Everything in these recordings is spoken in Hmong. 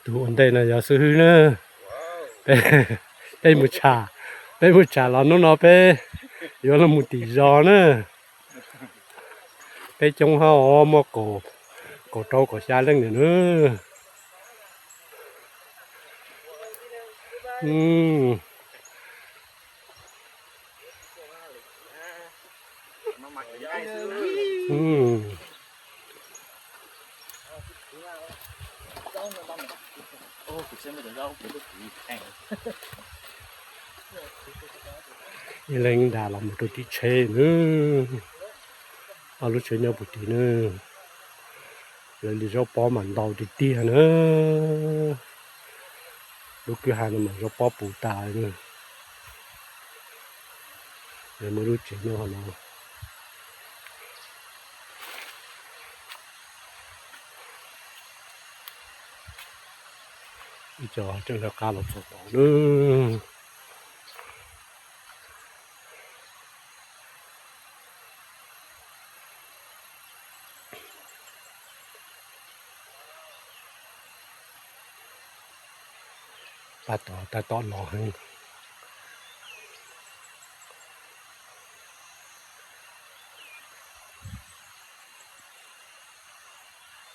Tus ua ntej no yog xib hwb na. Peb, peb mus tsham, peb mus tsham los hnub no peb yuav los mus tim zos na. Peb coob hab os, muaj kaum, kaum rau kaum xya leej ntawm na. Ib leeg nram los mus rau tim tsheb na. Ob lub tsheb nyob puag tim na. Lawv li zaub pob mas ntau tiag tiag na. Lub kwj ha no mas zaub pob puv tas na. Lawv muaj lub tsev nyob hauv no. Ib co tseem lawv qab los txog tod na. Pab tod tab tom los heev.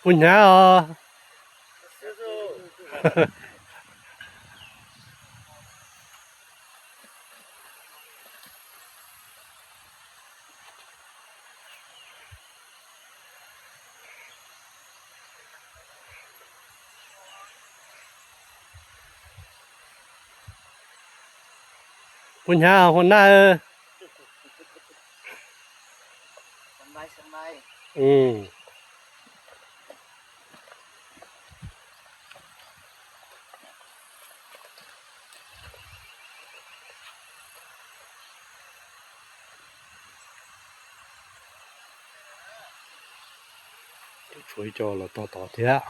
Puas hnyav os? Puas hnyav hua naj? Tshuav ib co los tog tod thiab.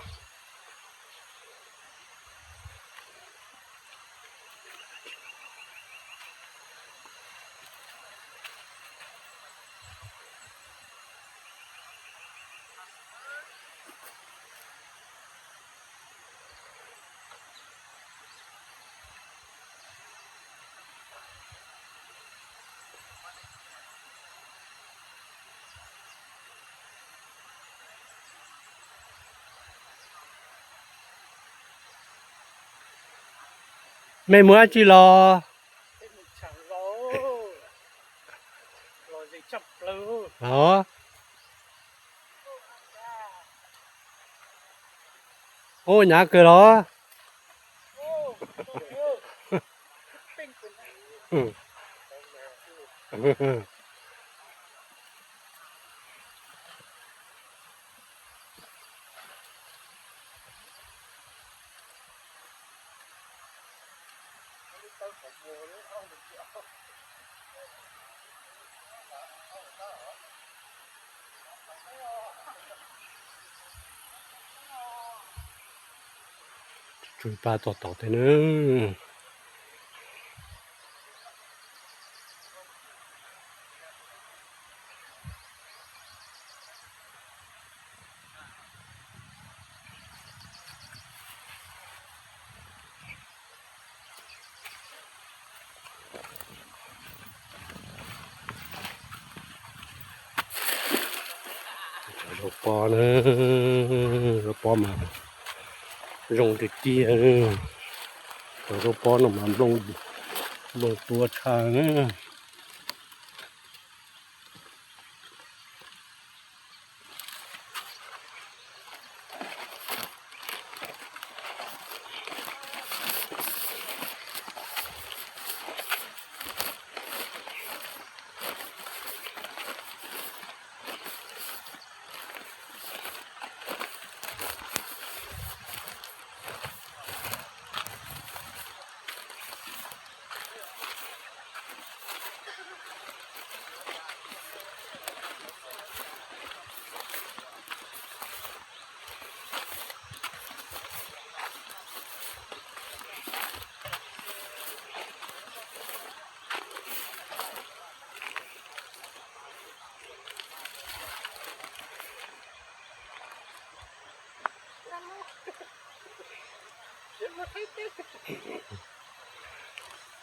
Mej mus dab tsi los? Ua nyav kawg los? Tsw paj txog tod thiab na. Cov zaub pob na, zaub pob mas zoo tiag tiag. Cov zaub pob no mas nplooj, nplooj tuab tshaj na.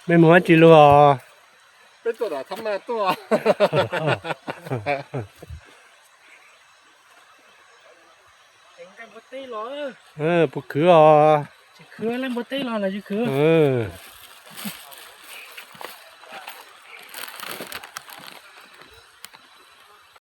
Mej mus dab tsi lug os? Puas khwv os?